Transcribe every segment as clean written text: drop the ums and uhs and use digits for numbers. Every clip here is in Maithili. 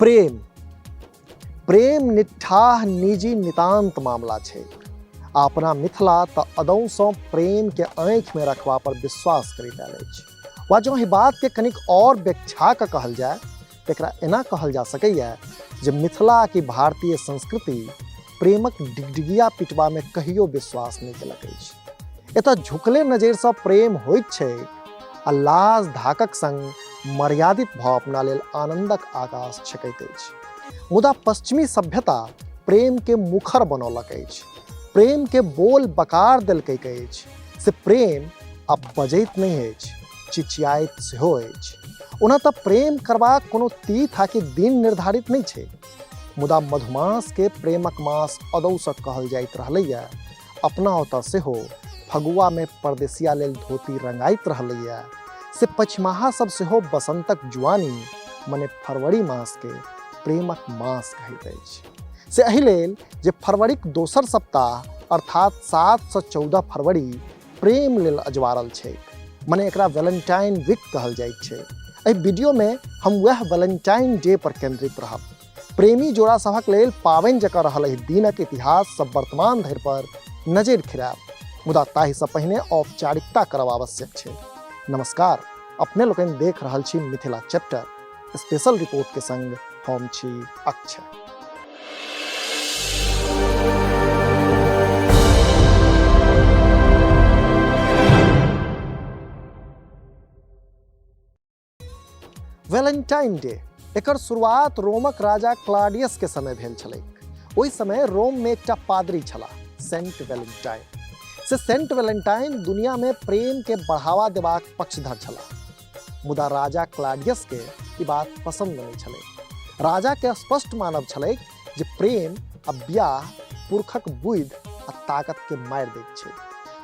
प्रेम प्रेम निट्ठाह निजी नितान्त मामला छै आ अपना मिथिला तऽ अदौसँ प्रेमके आँखिमे रखबा पर विश्वास करैत आयल अछि। वा जँ एहि बातके कनिक आओर व्याख्या कऽ कहल जाय तऽ एकरा एना कहल जा सकैए जे मिथिला की भारतीय संस्कृति प्रेमक डिगडिगिया पिटबामे कहियो विश्वास नहि केलक अछि। एतऽ झुकले नजरिसँ प्रेम होइत छै आ लाज धाकक संग मर्यादित भऽ अपना लेल आनन्दक आकाश छेकैत अछि। मुदा पश्चिमी सभ्यता प्रेमके मुखर बनौलक अछि, प्रेमके बोल बकार देलकैक अछि। से प्रेम आब बजैत नहि अछि, चिचियाइत सेहो अछि। ओना तऽ प्रेम करबाक कोनो तीथ आकि दिन निर्धारित नहि छै, मुदा मधुमासके प्रेमक मास अदौसँ कहल जाइत रहलैए। अपना ओतऽ सेहो फगुआमे परदेसिया लेल धोती रंगाइत रहलैए। से पछिमाहा सब सेहो बसंतक जुआनी मने फरवरी मासके प्रेमक मास कहैत अछि। से एहि लेल जे फरवरीक दोसर सप्ताह अर्थात 7 सँ 14 फरवरी प्रेम लेल अजवारल छैक, मने एकरा वैलेंटाइन वीक कहल जाइत छै। एहि वीडियोमे हम वएह वैलेंटाइन डे पर केंद्रित रहब। प्रेमी जोड़ा सभक लेल पाबनि जकाँ रहल एहि दिनक इतिहास सब वर्तमान धरि पर नजरि खिरायब, मुदा ताहिसँ पहिने औपचारिकता करब आवश्यक छै। नमस्कार, अपने लोकनि देख रहल छी मिथिला चैप्टर स्पेशल रिपोर्ट के संग हम छी अक्षय। वैलेंटाइन डे एकर शुरुआत रोमक राजा क्लाडियस के समय भेल छलैक। ओहि समय रोम में एकटा पादरी छलाह सेंट वैलेंटाइन। से सेंट वैलेंटाइन दुनिया में प्रेम के बढ़ावा देबाक पक्षधर छलाह, मुदा राजा क्लाडियस के ई बात पसंद नहीं छलै। राजा के स्पष्ट मानब छलैक जे प्रेम आ ब्याह पुरखक बुद्धि आ ताकत के मारि दैत छै।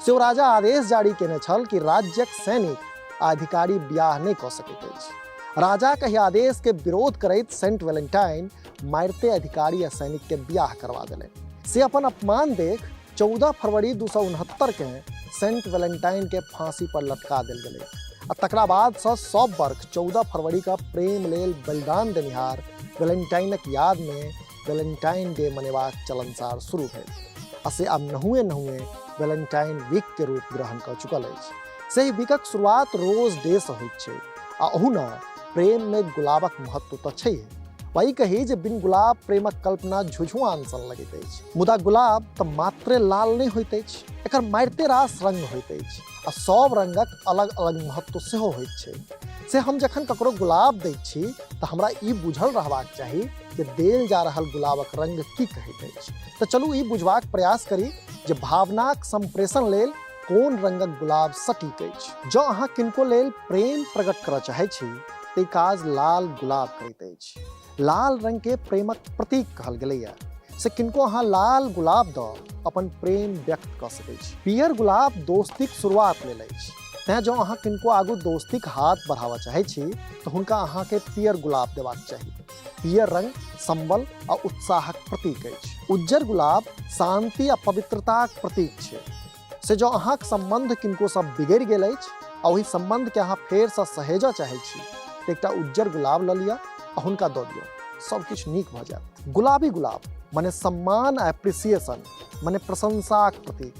से ओ राजा आदेश जारी केने छल कि राज्यक सैनिक आ अधिकारी ब्याह नहि कऽ सकैत अछि। राजाक एहि आदेश के विरोध करैत सेंट वैलेंटाइन मारिते अधिकारी आ सैनिक के ब्याह करवा देलनि। से अपन अपमान देख 14 फरवरी 269 के सेंट वैलेंटाइन के फांसी पर लटका देल गेलै आ तकरा बाद सँ सब वर्ष 14 फरवरी का प्रेम लेल बलिदान देनिहार वैलेंटाइनक याद में वैलेंटाइन डे मनेबाक चलनसार शुरू भेल आ से आब नहुए नहुए वैलेंटाइन वीक के रूप ग्रहण कऽ चुकल अछि। से वीकक शुरुआत रोज डे से होइत छै आ ओहुना प्रेम में गुलाबक महत्व तऽ छैहे। वही कही जे बिन गुलाब प्रेमक कल्पना झुझुआन सन लगैत अछि, मुदा गुलाब तऽ मात्रे लाल नहि होइत अछि, एकर मारिते रास रंग होइत अछि आ सब रंगक अलग अलग महत्व सेहो होइत छै। से हम जखन ककरो गुलाब दैत छी तऽ हमरा ई बुझल रहबाक चाही जे देल जा रहल गुलाबक रंग की कहैत अछि। तऽ चलू ई बुझबाक प्रयास करी जे भावनाक संप्रेषण लेल कोन रंगक गुलाब सटीक अछि। जँ अहाँ किनको लेल प्रेम प्रकट करऽ चाहै छी तऽ ई काज लाल गुलाब करैत अछि। लाल रंग के प्रेमक प्रतीक कहल गेलैए, से किनको अहाँ लाल गुलाब दऽ अपन प्रेम व्यक्त कऽ सकै छी। पियर गुलाब दोस्तीक शुरुआत लेल अछि, तैं जँ अहाँ किनको आगू दोस्तीक हाथ बढ़ाबऽ चाहै छी तऽ हुनका अहाँके पियर गुलाब देबाक चाही। पियर रंग संबल आ उत्साहक प्रतीक अछि। उज्जर गुलाब शांति आ पवित्रताक प्रतीक छै। से जँ अहाँक सम्बन्ध किनकोसँ बिगड़ि गेल अछि आ ओहि सम्बन्धके अहाँ फेरसँ सहेजऽ चाहै छी तऽ एकटा उज्जर गुलाब लऽ लिअ आ हुनका दऽ दियौ, सब किछु नीक भऽ जायत। गुलाबी गुलाब मने सम्मान आ एप्रिसिएशन मने प्रशंसाक प्रतीक।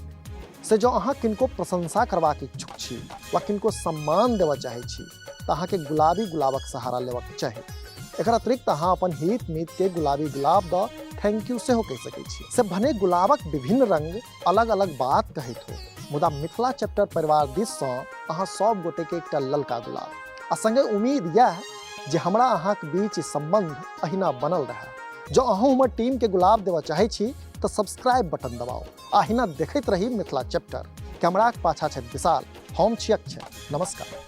से जँ अहाँ किनको प्रशंसा करबाक इच्छुक छी वा किनको सम्मान देबऽ चाहै छी तऽ अहाँके गुलाबी गुलाबक सहारा लेबक चाही। एकर अतिरिक्त अहाँ अपन हित मीत के गुलाबी गुलाब दऽ thank you सेहो कहि सकै छी। से भने गुलाबक विभिन्न रंग अलग अलग बात कहैत हो, मुदा मिथिला चैप्टर परिवार दिस सँ अहाँ सब गोटे के एकटा ललका गुलाब आ संगे उम्मीद यैह जे हमरा अहाँक बीच ई संबंध अहिना बनल रहए। जँ अहूँ हमर टीम के गुलाब देबऽ चाहै छी तऽ सब्सक्राइब बटन दबाउ आ अहिना देखैत रही मिथिला चैप्टर। कैमराक पाछा छथि विशाल, हम छी अक्षय। नमस्कार।